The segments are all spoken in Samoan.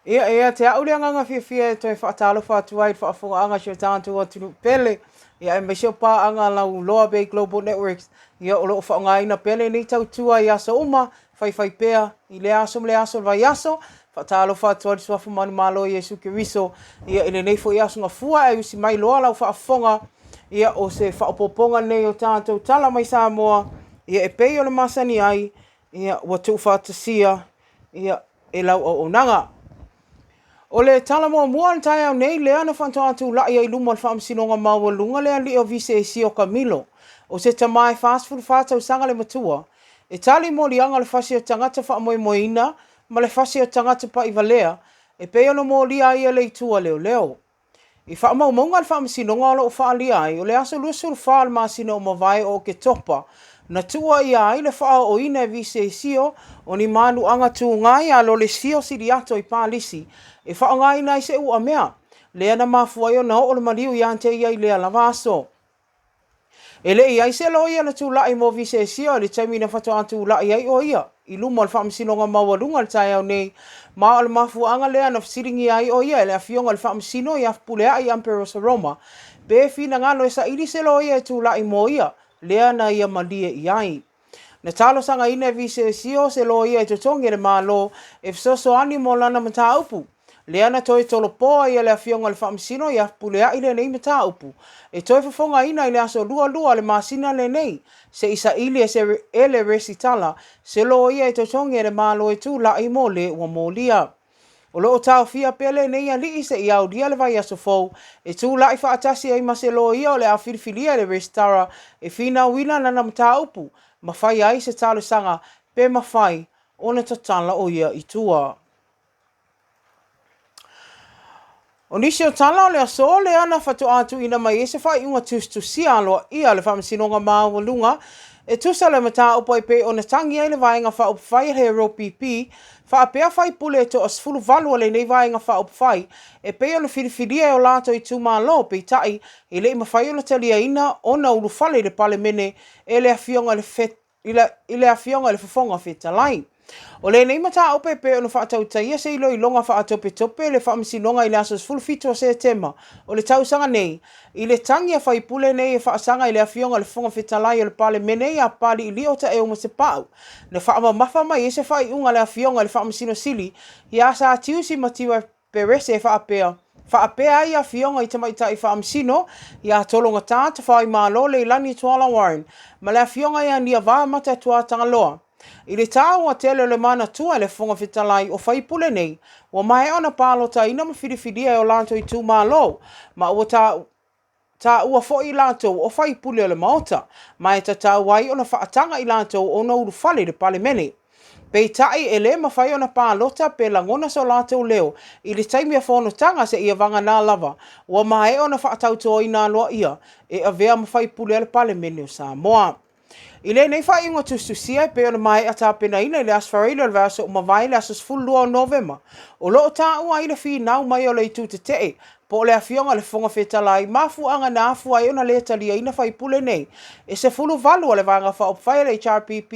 Ia, e ia te au le agaga fiafia e toe faatalofa atu ai i le faafofogaaga a si o tatou atunuu pele, ia aemaise o paaga lauloa Bay Global Networks, ia o lo o faaaogaina pea lenei tautua i aso uma, faifai pea i lea aso ma lea aso o le vaiaso. Faatalofa atu ai i le Suafa Manumalo o Iesu Keriso, ia i lenei foi aso gafua ae usi mai loa lau faafofoga, ia o se faaopoopoga lenei o tatou tala mai Samoa, ia e pei ona masani ai, ia ua tuufaatasia, ia e lau auaunaga. O le tala muamua o le taeao nei lea na faatoa tulai ai i luma o le Faamasinoga Maualuga le alii o Visesio Kamilo, o se tama e 44 tausaga le matua, e tali moliaga o le fasi o tagata faamoemoeina ma le fasi o tagata pa'ivalea e pei ona molia ai e le itu a leoleo. I faamaumauga a le Faamasinoga o lo o faaalia ai, o le aso 24 o le masina ua mavae o Oketopa, na tuua ʻia ai le faaooina e Visesio o ni manuaga tuga iā Lolesio Siliato i Palisi e faaaogaina ai se uamea, lea na mafua ai ona oo le maliu ia te ia i lea lava aso. E le i i ai se loia na tulai mo Visesio i le taimi na faatoa tulai ai ʻo ia i luma o le Faamasinoga Maualuga i le taeao nei, ma o le mafuaaga lea na fesiligia ai ʻo ia e le Afioga i le Faamasino ia Fepuleai Amperosa Roma pe finagalo e saili se loia e tulai mo ia, lea na ia malie i ai. Na talosagaina e Visesio se loia e totogi e le Malo e fesoasoani mo lana mataupu. Lea na toe tolopo ai e le Afioga i le Faamasino ia Fepuleai lenei mataupu e toe fofogaina i le aso 22 o le masina lenei se i saili e se e le Resitala se loia e totogi e le Malo e tulai mo le ua molia. O lo o taofia pea lenei alii seia aulia le vaiaso fou e tulai faatasi ai ma se loia o le a filifilia e le Resitara e finauina lana mataupu ma fai ai se talosaga pe mafai ona tatala o ia i tua. O nisi o tala o le aso lea na faatoa tuuina mai ai se faaiuga tusitusia aloaia a le Faamasinoga Maualuga e tusa le mataupu e pei ona tagi ai le Vaega Faaupufai a le HRPP faapea faipule e toa 18 o lenei Vaega Faaupufai e pei ona filifilia e o latou itumalo peitai e le i mafai ona taliaina ona ulufale i le Palemene e le Afioga i le i le Afioga i le Fofoga Fetalai. O lenei mataupu e pei ona faatautaia se iloiloga faatopetope i le Faamasinoga i le aso 17 o Setema o le tausaga nei, i le tagi a faipule nei e faasaga i le Afioga i le Fofoga Fetalai o le Palemene ia Papaliilio Taeuma Tepau, na faamamafa mai ai se faaiuga a le Afioga i le Faamasino Sili ia Satiusi Matiua Perese e faapea, faapea ai afioga i tamaitai faamasino ia Tologata Tafaoimalo Leilani Tuala Warren ma le afioga ia Niava Matatua Tagaloa. I le taua tele o le manatua e le Fofoga Fetalai o faipule nei, ua maea ona palotaina ma filifilia e o latou itumalo, ma ua taua foi i latou o faipule o le Maota, ma e tatau ai ona faataga i latou ona ulufale i le Palemene. Peitai, e le mafai ona palota pe lagona so latou leo i le taimi o fonotaga seia vagana lava ua maea ona faatautoina aloaia e avea ma faipule a le Palemene o Samoa. I lenei faaiuga tusitusia e pei ona maea tapenaina i le Aso Faraile o le vaiaso ua mavae le aso 12 o Novema, o lo o taua ai le finau mai o le Itu Tetee po o le Afioga i le Fofoga Fetalai, mafuaaga na afua ai ona le taliaina faipule nei e 18 o le Vaega Faaupufai a le HRPP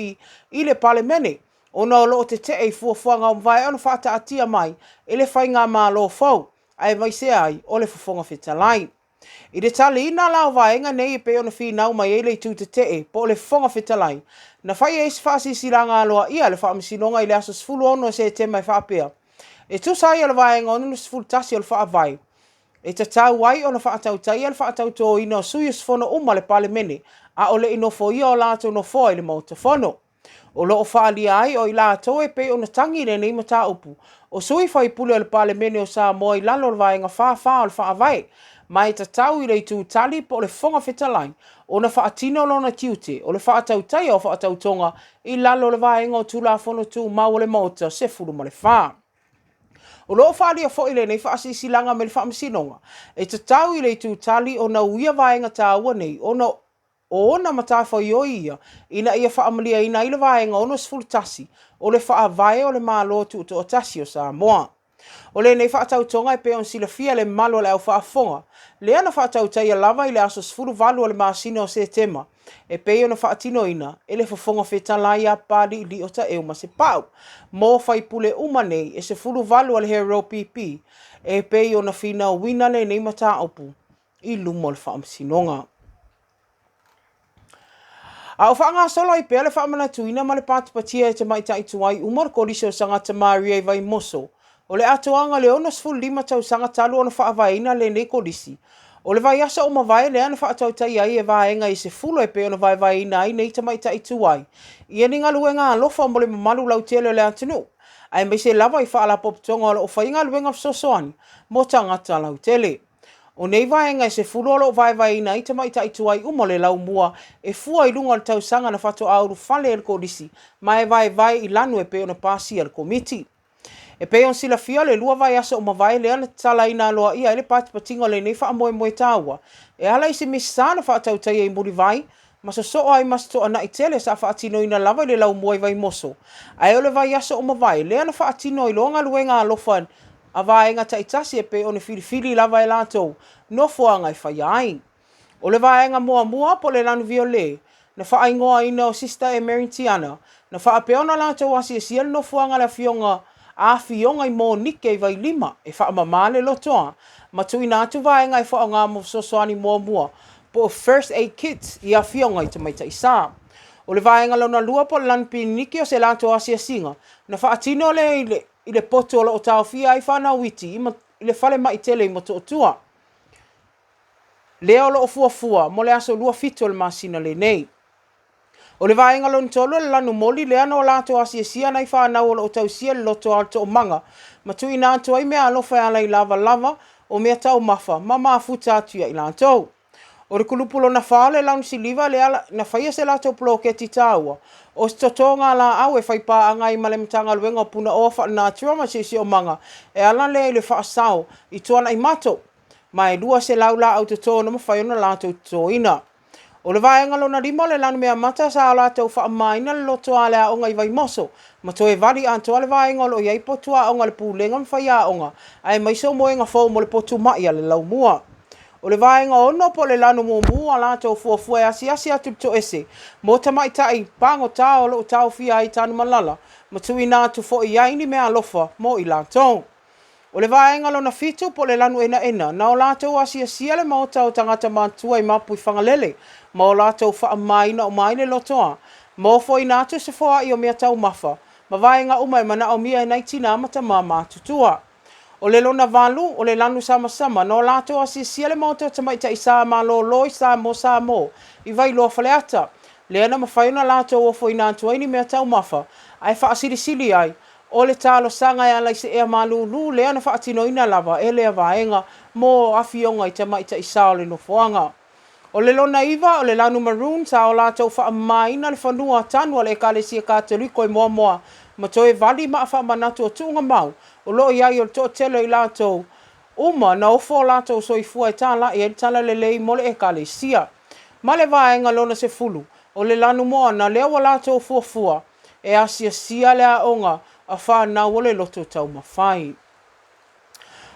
i le Palemene ona o lo o tetee i fuafuaga ua mavae ona faataatia mai e le Faigamalo fou aemaise ai o le Fofoga Fetalai. I le taliina la o vaega nei e pei ona finau mai ai le Itu Tetee po o le Fofoga Fetalai, na fai ai se faasilasilaga aloaia a le Faamasinoga i le aso 16 o Setema e faapea, E tusa ai o le Vaega 61 o le Faavae, e tatau ai ona faatautaia le faatautoina o sui usufono uma o le Palemene a o le i nofoia o latou nofoa i le Maota Fono. O lo o faaalia ai o i latou e pei ona tagi i lenei mataupu, o sui faipule o le Palemene o Samoa i lalo o le Vaega 44 o le Faavae, ma e tatau i le Itu Tali po o le Fofoga Fetalai ona faatino lona tiute o le faatautaia o faatautoga i lalo o le Vaega o Tulafono Tumau o le Maota 14. O lo o faaalia foi lenei faasilasilaga me le Faamasinoga e tatau i le Itu Tali ona uia vaega taua nei ona O ona matafaioi ia ina ia faamaliaina ai le Vaega 61 o le Faavae o le Malo Tutoatasi o Samoa. O lenei faatautoga e pei ona silafia e le mamalu o le au faafofoga, lea na faatautaia lava i le aso 18 o le masina o Setema. e pei ona faatinoina e le Fofoga Fetalai ia Papaliilio Taeu Masepau mo faipule uma nei e 18 a le HRPP e pei ona finauina lenei mataupu i luma o le Faamasinoga. A o faagasolo ai pea le faamanatuina ma le patipatia e tamaitai tuai uma o le Kolisi o Sagata Maria i Vaimoso, o le atoaga o le 65 tausaga talu ona faavaeina lenei Kolisi, o le vaiaso ua mavae lea na faatautaia ai e vaega e 10 e pei ona vaevaeina ai nei tamaitai tuai ia ni galuega alofa mo le mamalu lautele o le atunuu, aemaise lava i faalapotopotoga o lo o faia galuega fesoasoani mo tagata lautele. O nei vaega e 10 o lo o vaevaeina ai tamaitai tuai uma o le laumua e fua i luga o le tausaga na faatoa ulufale ai i le Kolisi ma e vaevae i lanu e pei ona pasia e le Komiti. E pei ona silafia, o le lua vaiaso ua mavae lea na tatalaina aloaia ai le patipatiga o lenei faamoemoe taua e ala i se Misasa na faatautaia i Mulivai ma sosoo ai ma se toanai tele sa faatinoina lava i le laumua i Vaimoso. Ae o le vaiaso ua mavae lea na faatino ai loa galuega alofa a vaega taitasi e pei ona filifili lava e latou nofoaga e faia ai. O le vaega muamua po o le lanu viole, na faaigoaina o Sister Emerentiana, na faapea ona latou asiasia le nofoaga a le afioga a Afioga i Monike i Vailima e faamama le lotoa ma tuuina atu vaega e faaaoga mo fesoasoani muamua po o First Aid Kits i afioga i tamaitai sa. O le vaega lona lua po o le lanu pininiki o se latou asiasiga na faatino lea i le i le potu o lo o taofia ai fanau iti i le falemai tele i Motootua, lea o lo o fuafua mo le aso 27 o le masina lenei. O le vaega lona tolu o le lanu moli lea na o latou asiasia nai fanau o lo o tausia le lotoa o le toomaga ma tuuina atu ai meaalofa e ala i lavalava o meataumafa ma mafuta atu ia i latou. O le kulupu lona fa o le lanu siliva lea na faia se latou poloketi taua o se totoga laau e fai paaga ai ma le Matagaluega o Punaoa Faalenatura ma Siosiomaga e ala lea i le faasao i Tuanaimato ma e 200 laau toto na mafai ona latou totoina. O le vaega lona lima o le lanu meamata sa o latou faamamaina le lotoa a le aoga i Vaimoso ma toe vali atoa le vaega o lo o i ai potu aoga a le Pulega ma faiaoga aemaise o moega fou mo le potu ma'i a le laumua. O le vaega ono po o le lanu mumu a latou fuafua e asiasi atu i le toese mo tamaitai pagota o lo o taofia ai i Tanumalala ma tuuina atu foi i ai ni meaalofa mo i latou. O le vaega lona fitu po o le lanu enaena, na o latou asiasia le maota o tagata matutua i Mapuifagalele ma o latou faamamaina uma ai le lotoa, ma ofoina atu se foai o meataumafa ma vaega uma e manaomia e nai tina ma tama matutua. O le lona valu, o le lanu samasama, na o latou asiasia le maota o tamaitai sa malolo i Samoa Samoa i Vailoa Faleata, lea na mafai ona latou ofoina atu ai ni meataumafa ae faasilisili ai O le talosaga e ala i se ea malūlū lea na faatinoina lava e lea vaega mo afioga i tamaitai sa o le nofoaga. O le lona iva, o le lanu Maroon sa o latou faamamaina le fanua tanu a le Ekalesia Katoliko i Moamoa ma toe vali maa faamanatu o tuugamau o lo o i ai o le toatele o i latou uma na ofo o latou soifua e talai ai le talalelei mo le Ekalesia. Ma le vaega lona 10, o le lanu moana lea ua latou fuafua e asiasia le aoga a fanau o le loto taumafai.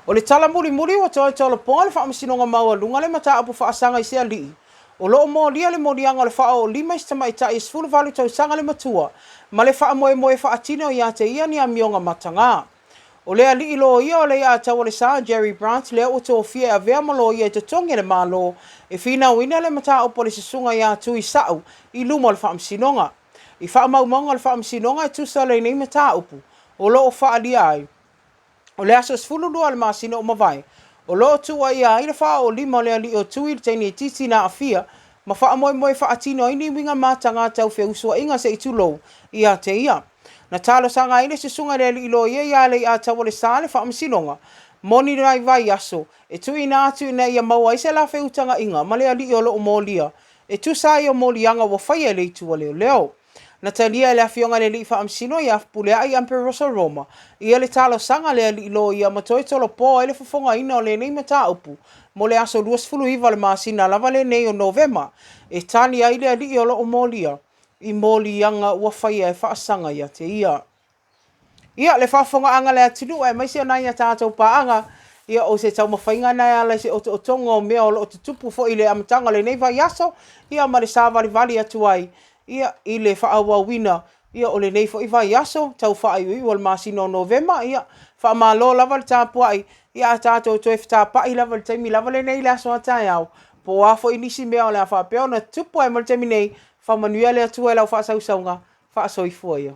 O le tala mulimuli ua toe tolopoa le Faamasinoga Maualuga le mataupu faasaga i se alii o lo o molia le moliaga o le faaoolima i se tamaitai e 18 tausaga le matua ma le faamoemoe e faatino ia te ia ni amioga mataga. O le alii loia o Leiataualesa Jerry Brandt lea ua tofia e avea ma loia e totogi e le Malo e finauina le mataupu a le susuga ia Tui Sa'u i luma o le Faamasinoga. I faamaumauga o le Faamasinoga e tusa lenei mataupu o lo o faaalia ai, o le aso 12 o le masina ua mavae, o lo o tuuaia ai le faaoolima o le alii o Tui i le teine itiiti na aafia ma faamoemoe e faatino ai ni uiga mataga tau feusuaiga se i tulou ia te ia. Na talosaga ai le susuga i le alii loia ia Leiataualesa le Faamasinoga mo ni nai vaiaso e tuuina atu ina ia maua ai se lafeutagaiga ma le alii o lo o molia e tusa ai o moliaga ua faia e le itu a leoleo. Na talia e le Afioga i le Alii Faamasino ia Fepuleai Amperoso Roma ia le talosaga a le alii loia ma toe tolopo ai le fofogaina o lenei mataupu mo le aso 29 o le masina lava lenei o Novema e tali ai le alii o lo o molia i moliaga ua faia e faasaga ia te ia. Ia, le faafofogaaga a le atunuu aemaise o nai a tatou paaga. Ia, o se taumafaiga lena e ala i se otootoga o mea o lo o tutupu foi i le amataga o lenei vaiaso, ia ma le savalivali atu ai, ia, i le faaauauina, ia, o lenei foi vaiaso tau faaiuiu o le masina o Novema. Ia, faamalo lava le tapuai, ia, a tatou toe fetapai lava i le taimi lava lenei i le aso a taeao, po o a foi nisi mea o le a faapea ona tutupu. Ae mo le taimi nei, faamanuia le Atua i lau faasausauga. Faasoifua ia.